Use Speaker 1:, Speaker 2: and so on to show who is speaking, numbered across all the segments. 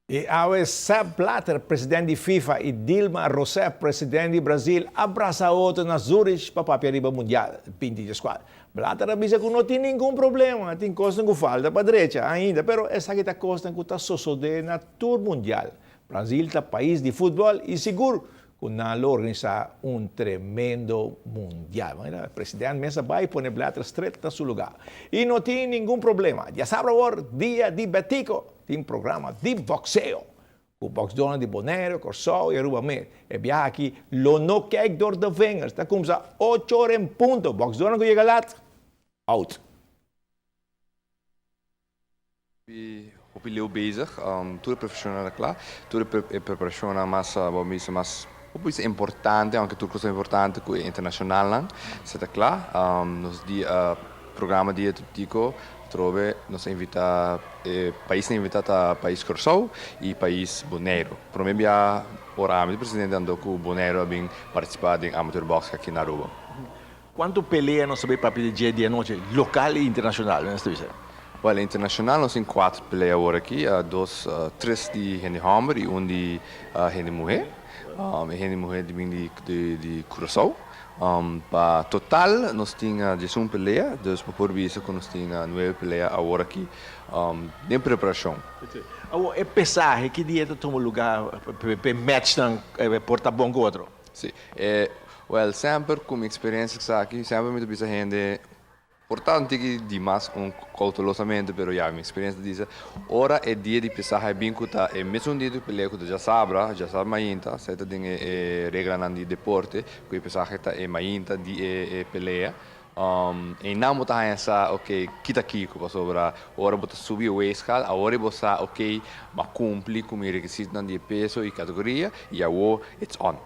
Speaker 1: I awe Sepp Blatter, president di FIFA, i Dilma Rousseff, president di Brazil, a brasa otro na Zurich pa papia riba Mundial 2014. Blatter a bisa ku no tin ningun problema, tin kosnan ku falta pa drecha ainda, pero esaki ta kosnan ku ta sosodé na tur Mundial. Brazil ta pais di futbòl i sigur ku nan lo organisá un tremendo Mundial. Manera president mes a bai pone Blatter stret na su lugá. I no tin ningun problema. Diasabra awor, dia di Betico. Tin programa di boxeo ku boxdornan di Bonaire, Kòrsou i Aruba mes. E biaha aki lo no kijk door de vingers. Ta kumsa ocho ora en punto. Boxdornan ku yega lat, out.
Speaker 2: Hopi leu bezig, tur e profesional ta kla, tur e preparashonnan mas bo a bisa mas bo bisa importante, aunke tur kos ta importante ku e internashonalnan sa ta kla. Nos di programa di e Tutico Atrobe nos a invita e paisnan invita ta pais Kòrsou i pais Boneiru. Prome bia ora ami di presidente anto ku Boneiru a bin partisipá den amateur boxing aki na Aruba.
Speaker 1: Kuantu pelea nos ta bay papia di dje di anochi, lokal i internashonal, nos ta bisa?
Speaker 2: Wèl, internashonal nos tin kuater pelea awor aki, dos, tres di hende hòmber i un di hende muhé. E hende muhé di bin di di Curaçao. Pa total nos tin diesun pelea, dus bo por bisa ku nos tin nuebe pelea awor aki den preparashon.
Speaker 1: Awor e pesahe ki dia ta tuma luga pa e matchnan por ta bon ku otro?
Speaker 2: Si, wèl semper ku mi eksperensia esaki semper mi ta bisa hende Por ta un tiki di mas un koutelosamente, pero ya, mi eksperensia ta bisa, ora e dia di pesahe bin ku ta e mesun dia di pelea ku ta djasabra, djasabra mainta, esei ta den e reglanan di deporte, ku e pesahe ta e mainta di e pelea, einan bo ta haña sa, ok, ki ta kiko, pasobra ora bo ta subi e weegschaal, awor bo sa, ok, bo a kumpli ku mi rekisitonan di e peso i kategoria, i awor it's on.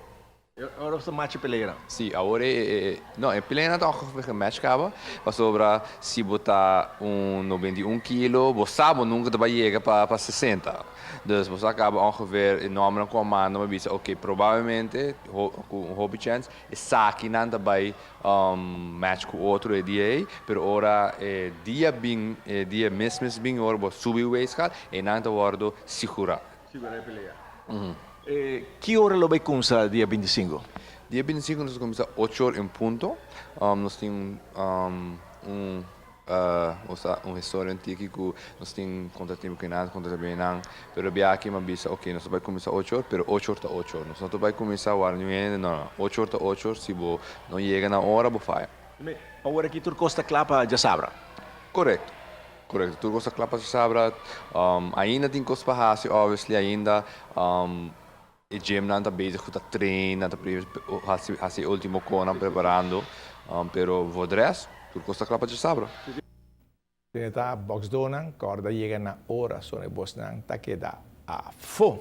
Speaker 1: Awor bo ta machi peleanan?
Speaker 2: Si, awor e, no, e peleanan ta ongeveer gematch kaba, pasobra si bo ta un 91 kilo, bo sa bo nunka ta bai yega pa pa 60. Dus bo sa kaba ongeveer e nòmbernan ku a manda bo bisa ok, probablemente ku un hopi chèns esakinan ta bai match ku otro e dia ei, pero ora e dia bin, e dia mes mes bin ora bo subi weegschaal, einan ta wòrdu sigurá.
Speaker 1: Sigurá e pelea. Ki ora lo bay cumsa dia 25?
Speaker 2: Dia 25 nos ta cuminsa ocho or en punto. Nos tin un osea un historia un tiki cu nos tin contratiempo cu nan, contratiempo cu nan, pero bia aki mi a bisa ok nos ta bay cuminsa ocho or, pero ocho or ta ocho or. Nos no ta bay cuminsa wara niun hende, no no, ocho or ta ocho or, si bo no yega na ora bo faya.
Speaker 1: Awor aki tur cos ta cla pa djasabra?
Speaker 2: Corecto. Korekto, tur kos ta kla pa sabra. Ainda tin kos pa hasi obviously, ainda e gymnan ta bezig ku ta train, nan ta hasi hasi e ultimo konan preparando, pero voor de rest tur kos ta kla pa djasabra.
Speaker 1: Tene ta boxdonan, kòrda yega na ora, sone bosnan ta keda afó.